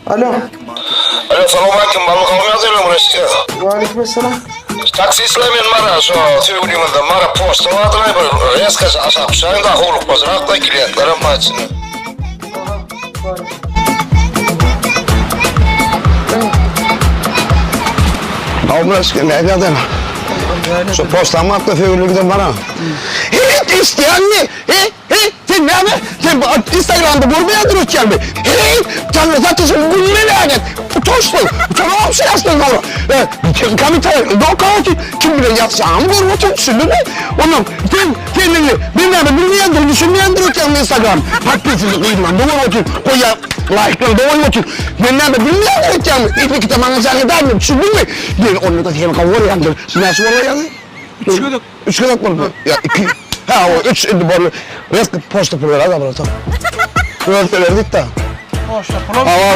Alo. Alo, salowmalikim, Bally gowmy ýagdaýlaryň Reşit? Waleýkim essalam. Taksi isleýän mara şo söýgüliňizde mara poçta bardylaý bir reska aşak düşäýiň da howlukmajrak-da kliýentlerem bar içinde. Gowmy Reşit, näme ýagdaýlar? Şo poçtaň bardy söýgüliňizden mara. Hiç isleýänmi? He? Heý, sen näme? Sen bu Instagramda görmeýändir öýtýäňmi? Heý, saňa satyşyň gününe nälet! Utançsyz! Utanamok şu ýaşdan soňra. E, kommentariýa doka otyr, kim bilen ýazşaňy görüp otyr, düşündiňmi? Ondan sen, sen indi men näme bilmeýändir, düşünmeýändir öýtýäňmi Instagram? Podpisini gyzlaňda görüp otyr, goýýan laýklaryňda goýup otyr. Men näme bilmeýändir öýtýäňmi? Ilki-de maňa jaň edäýme, düşündiňmi? Men onda-da seni gowy görýändir. Näçe bolýar? Üç gezek. Üç gezek boldy. Ýa iki. Ha, o üç indi boldy. Reski poçta pul berýär da bratan. Öz berdik da. Poçta pulam. Hawa.